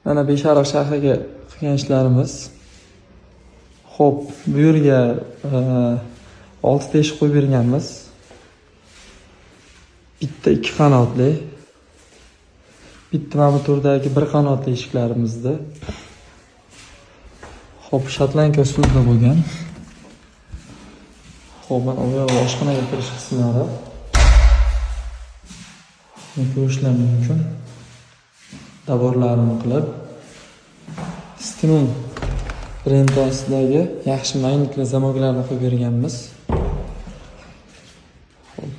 Mana Beshariq shahriga qilgan ishlarimiz. Xo'p, bu yerga 6 ta eshik qo'yib berganmiz. Bitta 2 qanotli, bitta mana bu turdagi 1 qanotli eshiklarimizdi. Xo'p, shotlandka uslubida bo'lgan. Xo'p, mana bu yoq oshxonaga kirish qismlari. Buni ko'rishlar mumkin. Daborlarini qilib, Stinum brendi ostidagi yaxshi magnitli zamoklarni qo'yib berganmiz. Xo'p.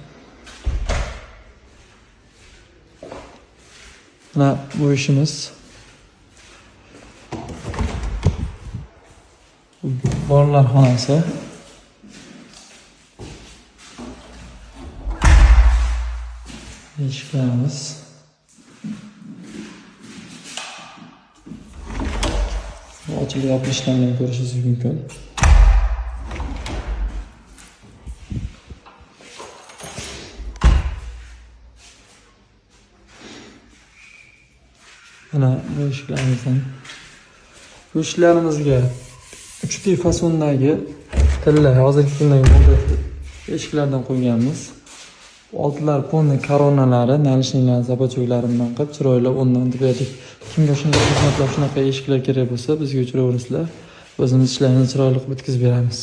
Mana bu ishimiz. Bolalar xonasi. Eshiklarimiz. Ochilib yopilishlarini ham ko'rishingiz mumkin. Mana bu eshiklarimizdan. Bu eshiklarimizga 3D fasondagi tilla, hozirgi kundagi moda eshiklardan qo'yganmiz. Oltilar polni koronalari, nalishniklarni zapachoklari bilan qilib chiroyli o'rnatib berdik. Kimga shunday xizmatlar, shunaqa eshiklar kerak bo'lsa, bizga uchraverasizlar. O'zimiz ishlarni chiroyli qilib bitkazib beramiz.